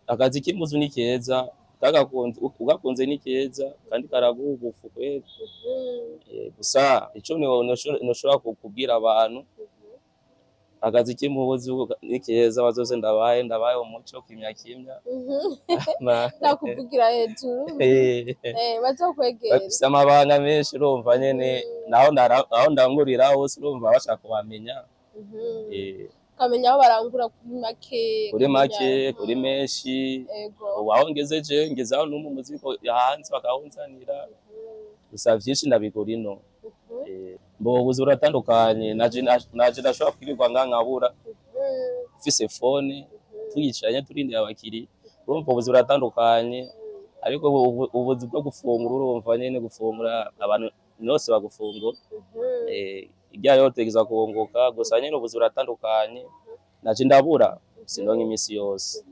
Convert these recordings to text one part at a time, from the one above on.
Akazi k'impuzu ni keza, kagakunze ugakunze ni keza kandi karaguha ubufu kweli. Gusa ico noshobora kubwira abantu, akazi k'impuzu ni keza, bazoze ndabahe ndabahe umuco kimya kimya. Ndakuvugira hejuru. Bazokwegera. Bafise amabanga menshi, urumva nyene, naho aho ndangurira hose urumva bashaka kubamenya. Ukamenya aho barangura kuri make. Kuri make, kuri menshi. Ubu aho ngeze je ngeze aho n'umu muzigo hanze bakawunzanira. Gusa vyinshi ndabigura ino. Mbo ubuzi buratandukanye, naje ndashobora kwirirwa nga nkabura mfise phone, tuyicaranye turindira abakiriya. Urumva ubuzi buratandukanye, ariko ubuzi bwo gufungura, urumva nyene gufungura abantu nose bagufungura. Irya rero utegerezwa kunguka. Gusa nyene ubuzi buratandukanye, naje ndabura, sindonka imisi yose.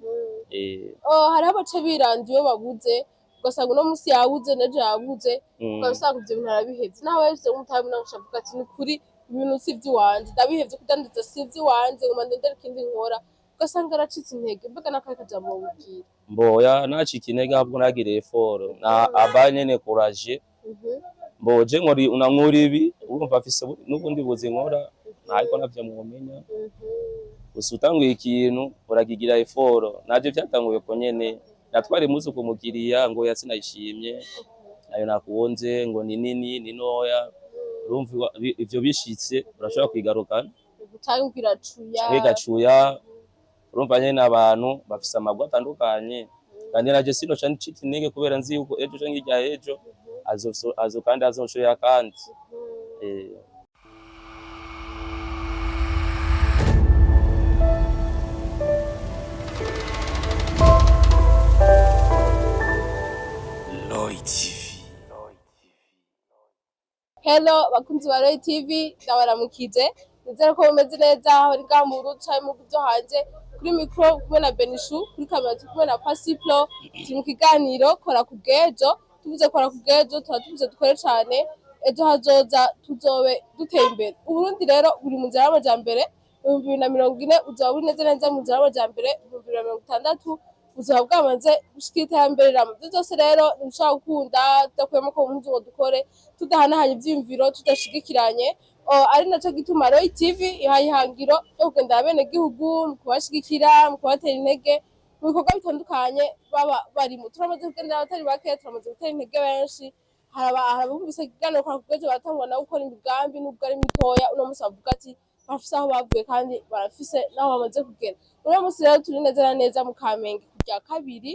Oh, hariho abaca biranda iyo babuze, ugasanga uno musi yabuze n'ejo yabuze, ugasanga ivyo bintu arabihevye. Naho yabishyize nk'umutahe, avuga ati: "Ni ukuri ibintu si ivy'iwanje, ndabihevye, kudandaza si ivy'iwanje, nguma ndondera ikindi nkora." Ugasanga aracitse intege. Mbega n'akahe kajambo womubwira? Mboya nacika intege, ahubwo nagire effort na aba nyene courage. Mbo je nkora nkora ibi, urumva afise n'ubundi buzi nkora, ariko navyo mwomenya. Gusa utanguye ikintu urakigira effort. Naje vyatanguye ko nyene natwara impuzu ku mukiriya ngo yasinayishimye, nayo nakunze, ngo ni nini ni ntoya. Urumva ivyo bishitse urashobora kwigarukana. Canke ngo iracuya. Canke igacuya. Urumva nyene abantu bafise amagwi atandukanye, kandi naje sinoca ncika intege kubera nzi yuko ejo canke hirya y'ejo azo kandi azonshorera kandi. Lloyd TV. Hello bakunzi ba Roy TV, ndabaramukije, nizere ko mumeze neza aho bari ngaha mu Burundi canke mu bihugu vyo hanze. Kuri micro kumwe na Benishu, kuri kamera turi kumwe na Pasiplo. Turi mu kiganiro Kora ku bw'ejo. Tuvuze kora ku bw'ejo, tuba tuvuze dukore cane, ejo hazoza tuzobe duteye imbere. Uburundi rero buri mu nzira y'amajambere. 2040 uzoba buri neza neza mu nzira y'amajambere, 2060 buzaba bwamaze gushikira iterambere rirama. Ivyo vyose rero ntibishobora gukunda tudakuyemo ko mu ngo dukore, tudahanahanye ivyiyumviro, tudashigikiranye. Ari naco gituma Roy TV ihaye ihangiro ryo kugendera abenegihugu mu kubashigikira, mu kubatera intege mu bikorwa bitandukanye baba barimo. Turamaze kugendera abatari bake, turamaze gutera intege benshi. Hari abumvise ikiganiro Kora ku bw'ejo baratangura nabo gukora imigambi nubwo ari mitoya. Uno munsi bavuga ati barafise aho bavuye kandi barafise n'aho bamaze kugera. Uno munsi rero turi neza na neza mu Kamenge ku rya kabiri,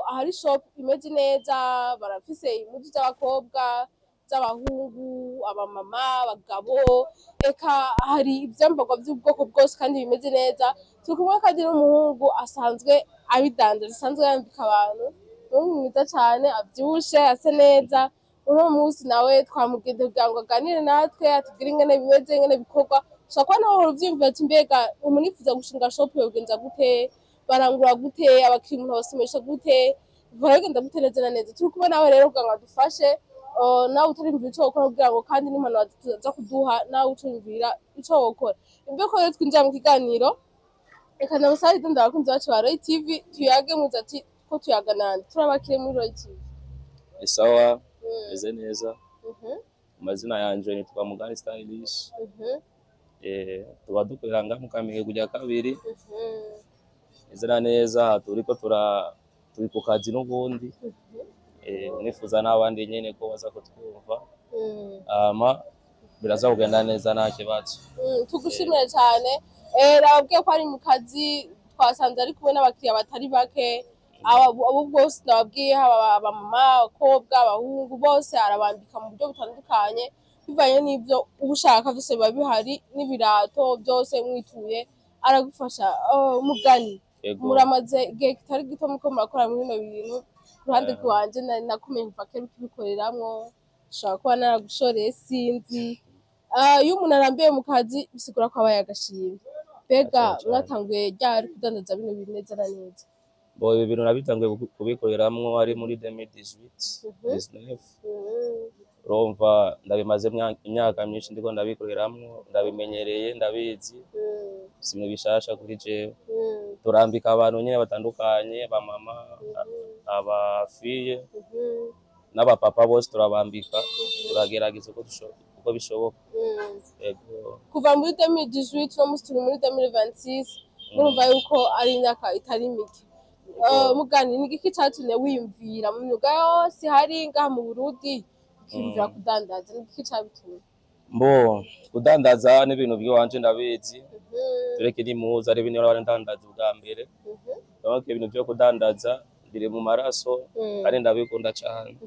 ahari shop imeze neza. Barafise impuzu z'abakobwa, z'abahungu, abamama, abagabo, eka hari ivyambarwa vy'ubwoko bwose kandi bimeze neza. Turi kumwe kandi n'umuhungu asanzwe abidandaza, asanzwe yambika abantu, umuhungu mwiza cane avyibushe, asa neza. Uno munsi nawe twamugendeye kugira ngo aganire natwe, atubwire ingene bimeze, ingene bikorwa. Ushobora kuba nawe uhora uvyiyumvira ati: "Mbega umuntu yifuza gushinga shop yogenza gute? Barangura gute? Abakiriya umuntu abasomesha gute? Bihora bigenda gute?" Neza na neza turi kumwe nawe rero kugira ngo adufashe. Nawe utariyumvira ico wokora kugira ngo kandi n'impanuro aza kuduha, nawe uciyumvira ico wokora. Imbere ko rero twinjira mu kiganiro, reka ndamusabe idondora abakunzi bacu ba Roy TV, tuyage muze ati ko tuyaga nande. Turabakire muri Roy TV. Ni sawa, meze neza. Amazina yanje nitwa Mugani Stylish. Tuba dukorera ngaha mu Kamenge ku rya kabiri. Neza na neza turiko turi ku kazi n'ubundi. Nifuza n'abandi nyene ko baza kutwumva, hama biraza kugenda neza nta kibazo. Tugushimire cyane. Nababwiye ko ari mu kazi, twasanze ari kumwe n'abakiriya batari bake. Abo bose nababwiye, haba abamama, abakobwa, abahungu, bose arabambika mu buryo butandukanye bivanye n'ibyo uba ushaka. Byose biba bihari, n'ibirato byose, mwituye aragufasha. Oh, Mugani, Ego. muramaze igihe kitari gito muko murakora muri bino bintu. Ku ruhande rwanje nari nakumenye kuva kera ukibikoreramwo, nshobora kuba naragushoreye, sinzi. Ah, iyo umuntu arambiye mu kazi bisigura ko abaye agashimwe. Mbega Cane cane. mwatanguye ryari kudandaza bino bintu neza na neza? Bo ibi bintu nabitanguye kubikoreramwo ari muri 2018, 19. Urumva ndabimaze imyaka myinshi ndiko ndabikoreramwo, ndabimenyereye, ndabizi, si ibintu bishasha kuri jewe. Turambika abantu nyene batandukanye, abamama, abafille n'abapapa, bose turabambika, turagerageza uko bishoboka. Ego. Kuva muri 2018, uno musi turi muri 2026, murumva yuko ari imyaka itari mike. Mugani, ni igiki catumye wiyumvira mu myuga yose ihari ngaha mu Burundi, ukiyumvira kudandaza? Ni igiki cabitumye? Mbo kudandaza n'ibintu by'iwanje, ndabizi, tureke n'impuzu ari ibintu nahora ndandaza ubwa mbere. Donc ibintu vyo kudandaza biri mu maraso kandi ndabikunda cane.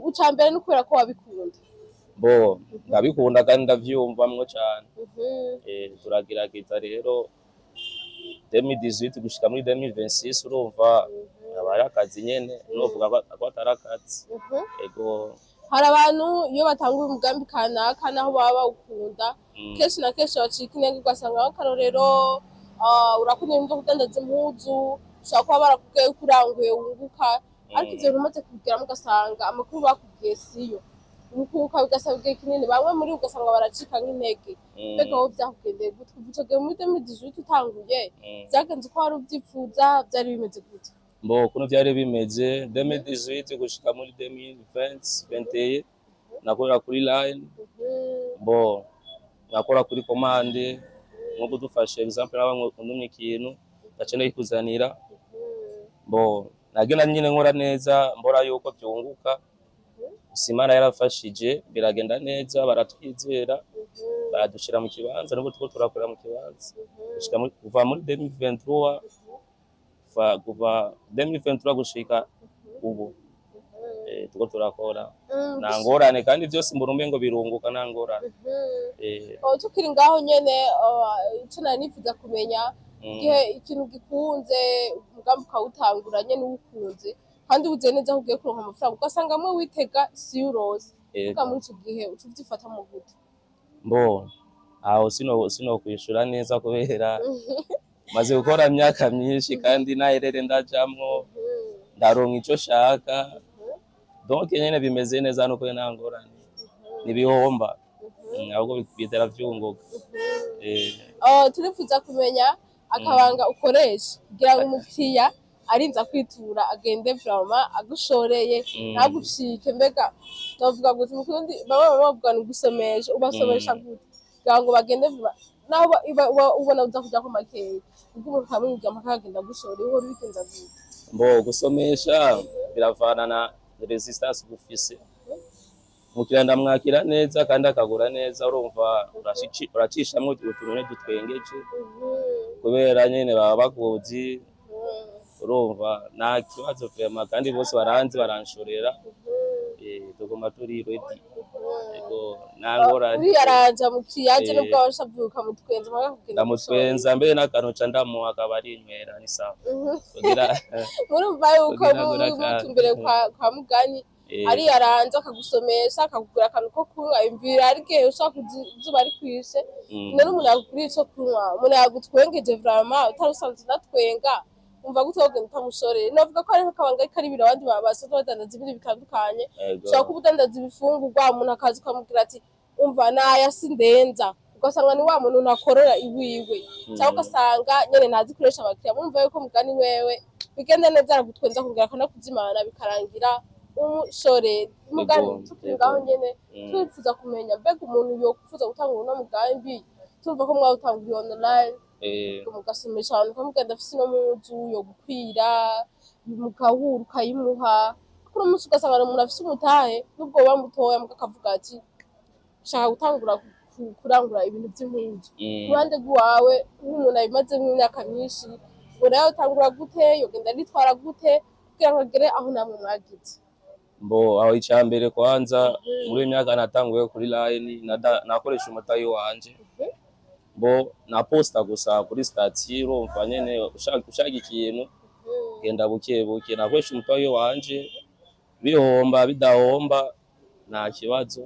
Ica mbere ni ukubera ko wabikunda. Bo ndabikunda kandi ndavyiyumvamwo cane. Turagerageza rero 2018 gushika muri 2026, urumva aba ari akazi nyene, novuga ko atari akazi. Ego. Hari abantu iyo batanguye umugambi kanaka, naho baba bawukunda, kenshi na kenshi bacika intege, ugasanga nk'akarorero urakunda ibintu vyo kudandaza impuzu, ushobora kuba barakubwiye yuko uranguye wunguka, ariko ivyo bintu umaze kubigeramo ugasanga amakuru bakubwiye siyo, urukuka bigasaba igihe kinini, bamwe muri bo ugasanga baracika nk'intege. Mbega wowe vyakugendeye gute kuva ico gihe muri 2018 utanguye? Vyagenze uko wari uvyifuza? Vyari bimeze gute? Mbo ukuntu vyari bimeze 2018 gushika muri 2020 21, nakorera kuri line. Bo nakora kuri commande, nko kudufasha exemple naba untumye ikintu gace ndakikuzanira. Bo nagenda nyine nkora neza, mbora yuko vyunguka. Gusa Imana yarafashije, biragenda neza, baratwizera, baradushira mu kibanza, n'ubu turiko turakorera mu kibanza kuva muri 2023, kuva 2023 gushika ubu, turiko turakora nta ngorane, kandi vyose mbona umengo birunguka, nta ngorane. Oh, tukiri ngaho nyene, ico nari nifuza kumenya, igihe ikintu gikunze, umugambi ukawutangura nyene uwukunze kandi wizeye neza ko ugiye kuronka amafaranga, ugasanga amwe witega siyo uronse, uvuga muri ico gihe uca uvyifatamo gute? Mbo aho sino kwishura neza kubera maze gukora imyaka myinshi kandi naherere ndajamwo, ndaronka ico shaka. Donc nyene bimeze neza, nuko nta ngorane, ntibihomba. Ahubwo bitera vyunguka. Oh, turifuza kumenya akabanga ukoresha kugira ngo umukiriya arinze akwitura agende vraiment agushoreye, ntagucike. Mbega bavuga gute mu Kirundi? Bamwe baba bavuga ni gusomesha. Ubasomesha gute kugira ngo bagende vuba, naho ubona uza kuja ko makeya, ubwo umuntu ukamwiga mpaka akagenda agushoreye? Uhora ubigenza gute? Mbo gusomesha biravana na resistance ufise. Umukiriya ndamwakira neza kandi akagura neza. Urumva uracishamwo utuntu nyene dutwengeje, kubera nyene baba bakuzi. Urumva nta kibazo vraiment, kandi bose baranzi, baranshorera. Tuguma turi ready. Ego, nta ngorane. Uriyaranja mukiriya aje, nubwo aba ashavuye ukamutwenza mpaka kugenda. Ndamutwenza mbere n'akantu ca ndamuha akaba arinywera, ni sawa kugira Murumva yuko kugira ngo uraka- mutumbere kwa Mugani, ariyaranja akagusomesha, akakugura akantu ko kunywa. Imvira ari igihe ushaka izuba rikwishe, none umuntu yakuguriye ico kunywa, umuntu yagutwengeje vraiment utari usanzwe unatwenga, umva gute wogenda utamushoreye? Novuga ko ari nk'akabanga karibira abandi basanzwe badandaza ibindi bitandukanye. Ushobora kuba udandaza ibifungurwa, umuntu akaza ukamubwira ati: "Umva, naya sindenza", ugasanga ni wa muntu ntakorora iwiwe, cyangwa ugasanga nyene ntazi kuresha abakiriya. Murumva yuko Mugani wewe bigenda neza, aragutwenza akongera akanakuzimana, bikarangira umushoreye. Mugani, tukiri ngaho nyene, twifuza kumenya mbega umuntu yokwifuza gutangura uno mugambi, tumva ko mwawutanguriye online, mugasomesha abantu, ukamubwira ndafise ino mpuzu yo gukwira, mugahura ukayimuha, kuri umunsi ugasanga ni umuntu afise umutahe nubwo woba mutoya, muga akavuga ati: "Shaka gutangura kurangura ibintu vy'impuzu." Ku ruhande rw'iwawe nk'umuntu abimazemwo imyaka myinshi, ubona yotangura gute? Yogenda aritwara gute kugira ngo agere aho namwe mwagize? Mbo aho icambere kwanza, muri iyo myaka natanguye kuri line, nakoresha umutayi wanje. Mbo na posta gusa kuri statut, urumva nyene ushaka ikintu, genda buke buke, nakoresha umutayi wanje, bihomba bidahomba nta kibazo.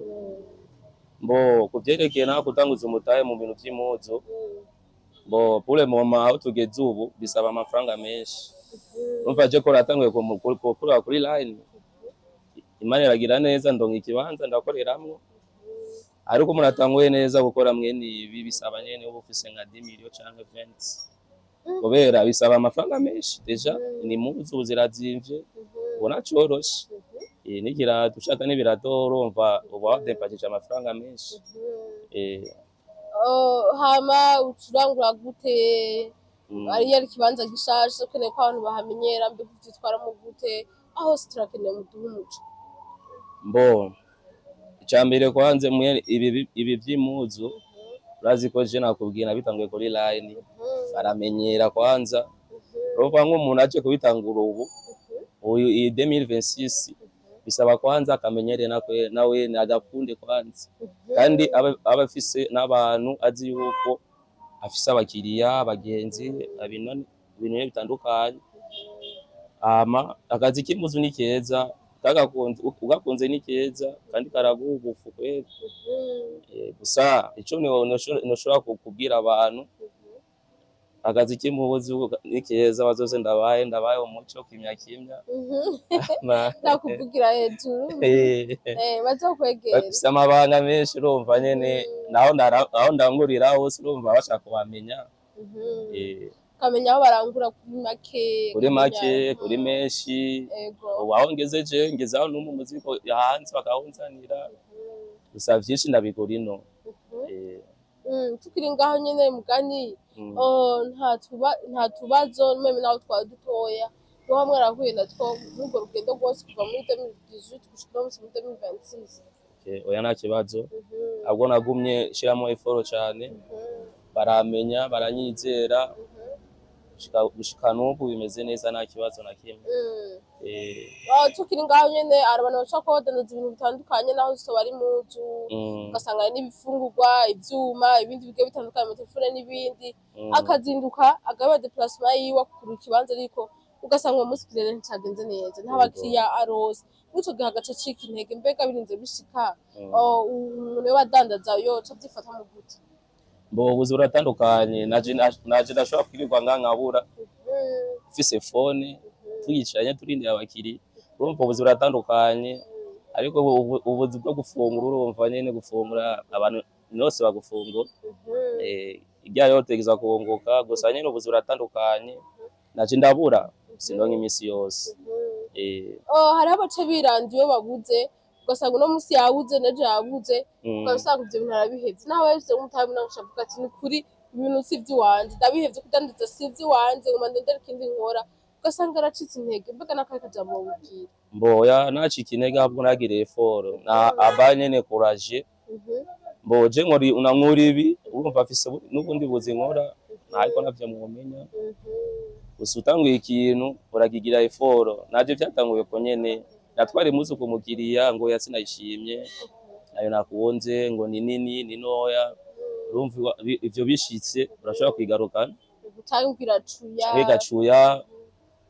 Mbo kuvyerekeye naho kutanguza umutahe mu bintu vy'impuzu, mbo pour le moment aho tugeze ubu bisaba amafaranga menshi. Urumva je ko natanguye gukorera kuri line. Imana iragira neza, ndonka ikibanza ndakoreramwo. Ariko umuntu atanguye neza gukora mwene ibi, bisaba nyene uba ufise nka 10 millions canke 20, kubera bisaba amafaranga menshi. Déjà ni impuzu zirazimvye, ubona coroshe. N'ikirato ushaka n'ibirato, urumva uba wadepashije amafaranga menshi. Oh, hama ucurangura gute? Ariyo ari ikibanza gishasha, ukeneye ko abantu bahamenyera, mbega uvyitwaramo gute? Aho hose turakeneye muduhe umuco. Mbo icambere kwanze mwe ibi vy'impuzu, urazi ko je nakubwiye nabitanguye kuri line, baramenyera kwanza. Urumva nk'umuntu aje kubitangura ubu uyu iyi 2026, bisaba kwanza akamenyere nawe agakunde kwanza, kandi abe afise n'abantu azi yuko afise abakiriya, abagenzi, ibintu ibintu bitandukanye. Hama akazi k'impuzu ni keza, kagakunze, ugakunze ni keza kandi karaguha ubufu kweli. Gusa ico noshobora kubwira abantu, akazi k'impuzu ni keza, bazoze ndabaye umuco kimya kimya. Ndakuvugira hejuru. Bazokwegera. Bafise amabanga menshi, urumva nyene naho aho ndangurira hose, urumva bashaka kubamenya. Ukamenya aho barangura kuri make. Kuri make, ukamenya- kuri menshi. Ubu aho ngeze, je ngeze aho n'umu muziko hanze bakawunzanira. Gusa vyinshi ndabigura ino. Tukiri ngaho nyene mugani, oh, nta tubazo meme naho twaba dutoya muba mwarahuye natwo muri urwo rugendo rwose kuva muri 2018 gushika uno munsi muri 2026? Okay, oya, nta kibazo. Ahubwo nagumye nshiramo effort cane, baramenya, baranyizera. Gushika n'ubu bimeze neza, nta kibazo na kimwe. Ah, tukiri ngaho nyene, hari abantu bashobora kuba badandaza ibintu bitandukanye naho zitoba ari impuzu, ugasanga hari n'ibifungurwa, ivyuma, ibindi bigiye bitandukanye, amatelefone n'ibindi. Akazinduka agaba déplacement yiwe akugura ikibanza, ariko ugasanga uwo munsi ikirere nticagenze neza, nta bakiriya arose. Muri ico gihe agaca acika intege. Mbega birinze bishika, oh, umuntu yoba adandaza yoca avyifatamwo gute? Mbo ubuzi buratandukanye. Naje ndashobora kwirirwa nga nkabura mfise phone, tuyicaranye turindira abakiriya. Urumva ubuzi buratandukanye, ariko ubuzi bwo gufungura, urumva nyene gufungura abantu nose bagufungura, irya rero utegerezwa kunguka. Gusa nyene ubuzi buratandukanye, naje ndabura, sindonka imisi yose. Oh, hariho abaca biranda iyo babuze, ugasanga uno munsi yabuze, n'ejo yabuze, ugasanga ivyo bintu arabihevye, naho yabifise nk'umutahe, nawe avuga ati: "Ni kuri ibintu si ivy'iwanje, ndabihevye, kudandaza si ivy'iwanje, nguma ndondera ikindi nkora." Ugasanga aracitse intege. Mbega n'akahe kajambo wobabwira? Mboya nacika intege, ahubwo nagiriye effort na aba nyene courage. Mbo je nkora nkora ibi, urumva afise n'ubundi buzi nkora, ariko navyo mwomenya. Gusa utanguye ikintu urakigira effort. Naje vyatanguye ko nyene natwara impuzu ku mukiriya ngo yasinayishimye, nayo nakunze, ngo ni nini, ni ntoya. Urumva ivyo bishitse urashobora kwigarukana. Canke ukwiracuya. Wigacuya.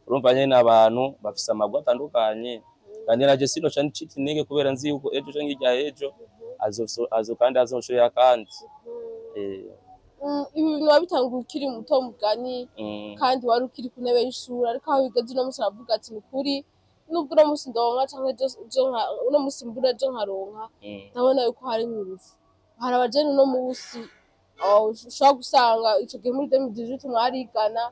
Urumva nyene abantu bafise amagwi atandukanye, kandi naje sinoca ncika intege, kubera nzi yuko ejo canke hirya y'ejo azo kandi azonshorera kandi. Ibi bintu wabitanguye ukiri muto mugani, kandi wari ukiri ku ntebe y'ishuri, ariko aho bigeze uno munsi aravuga ati: "Ni ukuri, nubwo uno munsi ndonka canke ejo uno munsi mbura, ejo nkaronka, ndabona yuko hari inguvu." Hari abajene uno munsi, oh, ushobora gusanga ico gihe muri 2018 mwarigana,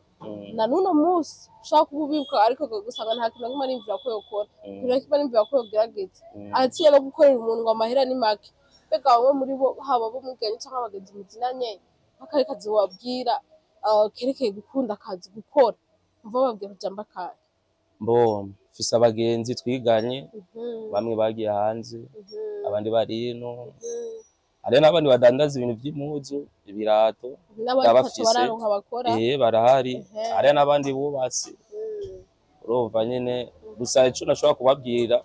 na n'uno munsi ushobora kuba ubibuka, ariko ugasanga nta kintu na kimwe ariyumvira ko yokora, ikintu na kimwe ariyumvira ko yogerageza, aratinya no gukorera umuntu ngo amahera ni make. Mbega bamwe muri bo, haba abo mwiganye canke abagenzi muzinanye, nk'akari kazi wobabwira, kerekeye gukunda akazi, gukora, umva bababwira akajambo akahe? Mbo mfise abagenzi twiganye, bamwe bagiye hanze, abandi bari ino, hariho n'abandi badandaza ibintu vy'impuzu, ibirato. N'abandi bataco Ndabafise. bararonka bakora. Barahari. Hariho n'abandi bubatse. Urumva nyene, gusa ico nashobora kubabwira,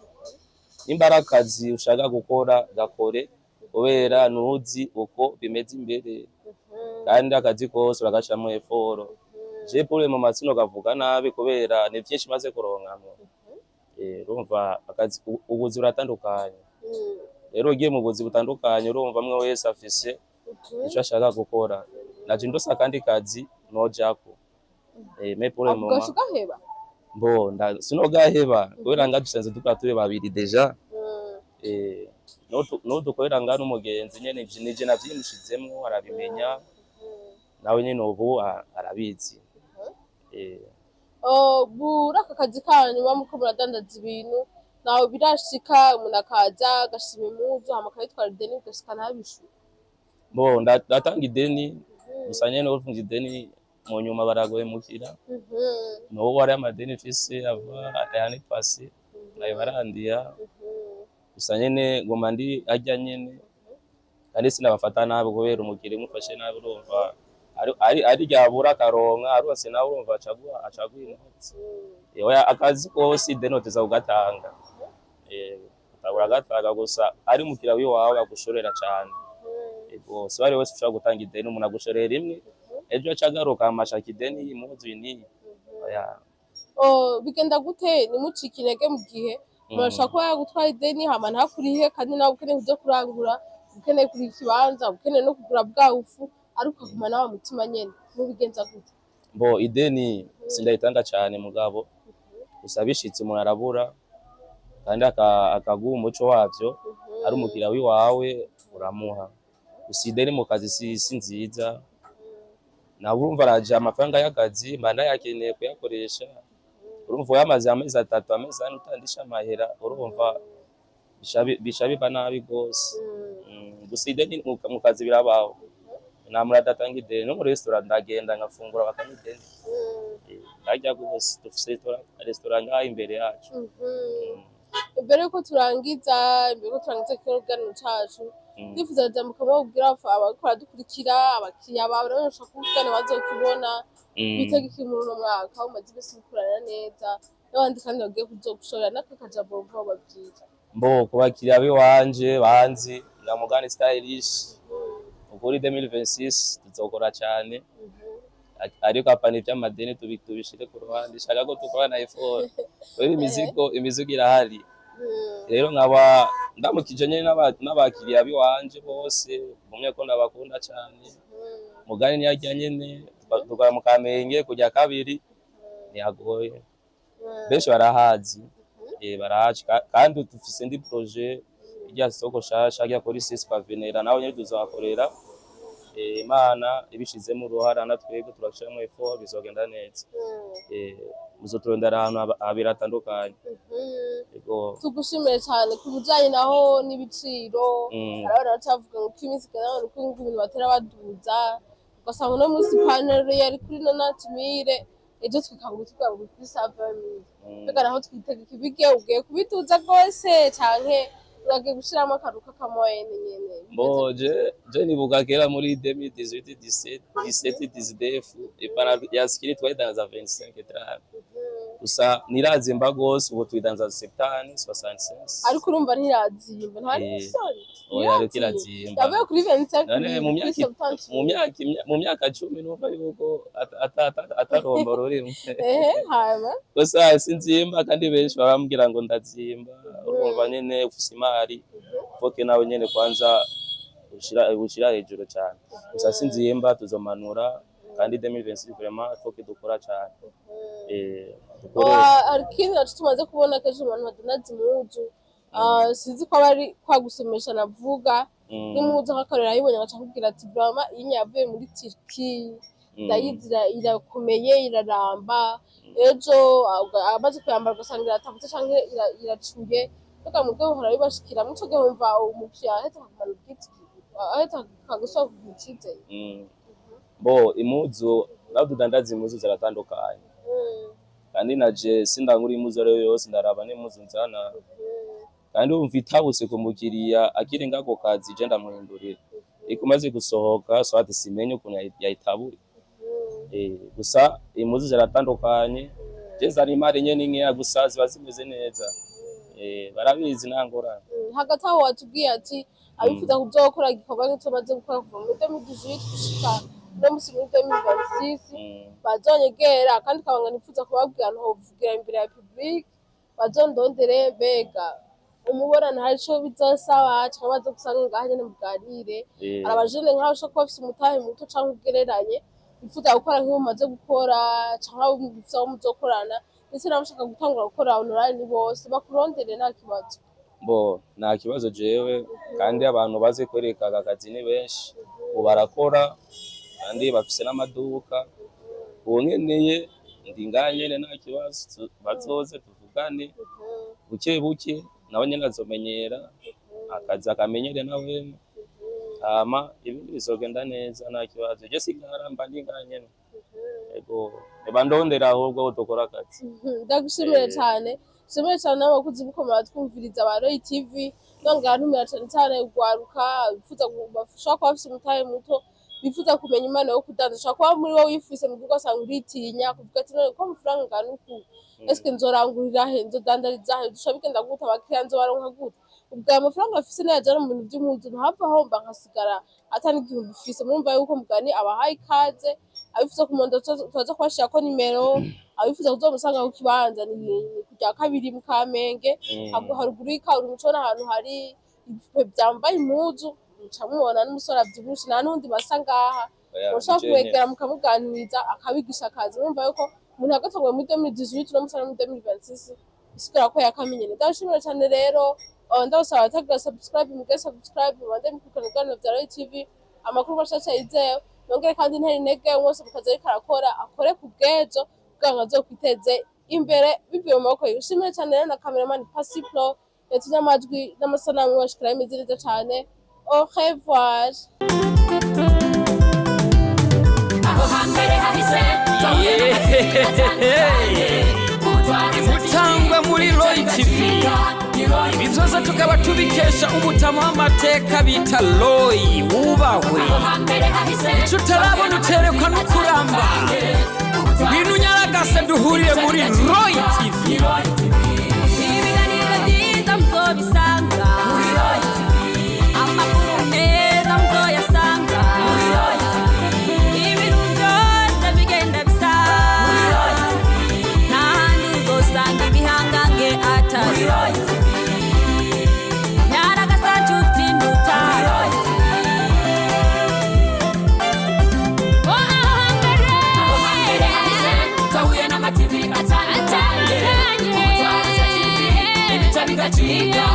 nimba ari akazi ushaka gukora, gakore, kubera ntuzi uko bimeze imbere. Kandi akazi kose uragashiramo effort. Je pour le moment sinokavuga nabi, kubera ni vyinshi maze kuronkamwo. Urumva akazi, ubuzi buratandukanye. Rero ugiye mu buzi butandukanye, urumva mwe wese afise ico ashaka gukora. Naje ndose akandi kazi nojako. Mais pour le Ako moment gaca ugaheba? Mbo sinogaheba, kubera nga dusanzwe dukora turi babiri déjà. N'udukorera ngana umugenzi nyene, nije navyimushizemwo arabimenya, nawe nyene ubu arabizi. Oh, muri aka kazi kanyu muba muriko muradandaza ibintu, ntawe birashika umuntu akaza agashima impuzu hama akayitwara ideni, ugashika ntabishure? Bo ndatanga ideni, gusa nyene ufunze ideni mu nyuma baraguhemukira. N'ubu hariho amadeni mfise ava ayandi pasi nayo barandiha. Gusa nyene nguma ndi arya nyene, kandi sinabafata nabi, kubera umukiriya umufashe nabi urumva ari ryabura akaronka aronse, nawe urumva acaguha inoti. Oya, akazi kose ideni uteza kugatanga. Uragatanga, gusa ari umukiriya wiwawe agushorera cane. Ego, si uwari wese ushobora gutanga ideni. Umuntu agushorera rimwe, ejo aca agaruka amashaka ideni y'impuzu iyi n'iyi. Oya. Oh, bigenda gute ntimucike intege mu gihe umuntu ashobora kuba yagutwara ideni hama ntakurihe, kandi nawe ukeneye kuja kurangura, ukeneye kuriha ikibanza, ukeneye no kugura bwa bufu, ariko ukagumana wa mutima nyene, mubigenza gute? Bo ideni sindayitanga cane, mugabo gusa bishitse umuntu arabura kandi akaguha umuco wavyo, ari umukiriya wiwawe uramuha. Gusa ideni mu kazi si nziza. Nawe urumva araje, amafaranga y'akazi mba ndayakeneye kuyakoresha. Urumva uyamaze amezi 3, amezi 4 utandisha amahera, urumva bica biba nabi gose. Gusa ideni mu kazi birabaho, nta muntu adatanga ideni. No muri restaurant ndagenda nkafungura bakampa ideni. Ndarya gose, dufise restaurant ngaha imbere yacu. Imbere yuko turangiza kino kiganiro cacu, ndifuza jambo kamwe ubwira abariko baradukurikira, abakiriya bawe nabo bashaka kuvugana bazokibona. Bitega iki muri uno mwaka umaze imisi ukorana neza n'abandi, kandi bagiye kuzogushorera, n'aka kajambo wumva wobabwira? Mbo ku bakiriya biwanje banzi na Mugani Stylish, ukuri 2026 tuzokora cyane, ariko apana ivy'amadeni, tubishire ku ruhande. Shaka ko dukorana effort kubera imizigo irahari. Rero nkaba ndamukije nyene n'abakiriya biwanje bose, mumye ko ndabakunda cyane. Mugani niyarya nyene tukora mu Kamenge kujya kabiri, ntihagoye, benshi barahazi, barahazi. Kandi dufise indi projet irya soko shasha rya kuri Sisi kwa Venera, naho nyene tuzahakorera. Imana ibishizemo uruhara na twebwe turashiramo effort, bizogenda neza. Muzoturondera ahantu habiri hatandukanye. Ego. Tugushimiye cyane. Ku bijanye naho n'ibiciro, hari abana bacavuga ngo uko iminsi igenda, uko ibintu batera baduza, ugasanga uno munsi ipantaro yari kuri 90 mille, ejo twikangura tuvuga ngo kuri 120 mille. Mbega naho twitega ikibige, ugiye kubituza rwose canke uragiye gushiramo akantu k'akamoyene nyene? Bo je nibuka kera muri 2018, 17, 17, 19, ipantaro ya skinny twayidandaza 25 drame. Gusa ntirazimba gose, ubu tuyidandaza 70, 65. Ariko urumva ntirazimba, nta n'isoni. Oya, ariko irazimba. Yavuye kuri 25 None mu kuri myaka 70. Mu myaka 10 numva yuko ataromba rurimo. Ehe, hama Gusa sinzimba, kandi benshi barambwira ngo ndazimba. Urumva nyene ufise imari foke nawe nyene kwanza ushira hejuru cyane. Gusa sinzimba, tuzomanura, kandi 2026 vraiment faut que dukora cyane, dukore. Hari ikindi naco tumaze kubona kenshi mu bantu badandaza impuzu. Sinzi ko aba ari kwa gusomesha navuga, n'impuzu nk'akarorero ayibonye agaca akubwira ati: "Vraiment iyi yavuye muri Turquie, ndayizi, irakomeye, iraramba." Ejo amaze kuyambara ugasanga iratabutse canke iracuye. Mbega mwebwe buhora bibashikira? Mwico gihe wumva umukiriya ahetse akagumana ubwizigiro, ahetse akagusaba kugira icizere? Bo impuzu naho tudandaza, impuzu ziratandukanye, kandi naje sindangura impuzu ariyo yose, ndaraba n'impuzu nzana. Kandi wumva itabutse ku mukiriya akiri ngako kazi, je ndamuhindurira. Ariko umaze gusohoka swati simenye ukuntu yayitabuye. Gusa impuzu ziratandukanye, je zari imari nyene nkeya, gusa ziba zimeze neza. Barabizi, nta ngorane. Hagati aho watubwiye ati abifuza kuzokora igikorwa nk'ico maze gukora kuva muri 2018 gushika no musi muri 2026, bazonyegera. Kandi kabanga nifuza kubabwira, ntovugira imbere ya public, bazondondere. Mbega umubonano hari ico bizosaba, canke bazogusanga ngaha nyene muganire? Hari abajene nk'abo bashobora kuba bafise umutahe muto canke ugereranye, bifuza gukora nk'iyo mumaze gukora, canke abo bifuza ko muzokorana, ndetse n'abashaka gutangura gukora online, bose bakurondere nta kibazo. Bo nta kibazo jewe, kandi abantu bazi kwereka aka kazi ni benshi, ubu barakora kandi bafise n'amaduka. Ubu nkeneye ndi ngaha nyene, nta kibazo, bazoze tuvugane buke buke, nawe nyene azomenyera akazi, akamenyere nawene, hama ibindi bizogenda neza, nta kibazo. Je sigara mba ndi ngaha nyene, ego, ntibandondera ahubwo aho dukora akazi. Ndagushimiye cyane, nshimiye cyane n'abakuzi mukomera twumviriza ba Roy TV. Nongera ntumira cyane cyane urwaruka bifuza bashobora kuba bafise umutahe muto, bifuza kumenya impano yo kudanza. Ushobora kuba muri wowe wifise mu gihugu, ugasanga uritinya kuvuga ati: "None ko amafaranga angana uku, eske nzorangurira he? Nzodandariza he? Dushobora bigenda gute? Abakiriya nzobaronka gute?" Ubwo ayo mafaranga afise nayajana mu bintu vy'impuzu, ntahava ahomba nkasigara ata n'igihumbi ufise. Murumva yuko mugani abahaye ikaze abifuza kumonda, turaza kubashirako nimero. Abifuza kuzomusanga ku kibanza ni ku rya kabiri mu Kamenge, haruguru y'ikaburimbo, ucabona ahantu hari ibipupe vyambaye impuzu, muca mubona n'umusore avyibushe, nta n'uwundi basa ngaha. Oya, mushobora nije kumwegera nyene. Mukamuganiriza, akabigisha akazi. Murumva yuko umuntu yagatanguye muri 2018, uno musi ari muri 2026, bisigura ko yakamenyene. Ndabashimira cane rero, ndabasaba abatagira subscribe mugire subscribe, mubande mukurikirana ibiganiro vya Roy TV, amakuru mashasha yizewe. Nongere kandi ntera intege mwese mu kazi ariko arakora, akore ku bw'ejo kugira ngo azokwiteze imbere bivuye mu maboko yiwe. Ushimire cane rero na cameraman Pasiplo yatumye amajwi n'amasanamu bashikira bimeze neza cane. Au revoir. Aho hambere hahise. Imutangwa muri Roy TV, ibi byose tukaba tubikesha umutama w'amateka bita Roy wubahwe. Icyo utarabona uterekwa no kuramba. Ngwino unyaragase duhurire muri Roy TV. Ibiganiro byiza muzobisanga, amakuru meza muzoyasanga, ibintu byose bigenda bisa, nta handi uzosanga ibihangange atari nyaragasa. Nshuti ndutaro. Aho hambere hahise twahuye n'amativi atandukanye, ibica bigacika.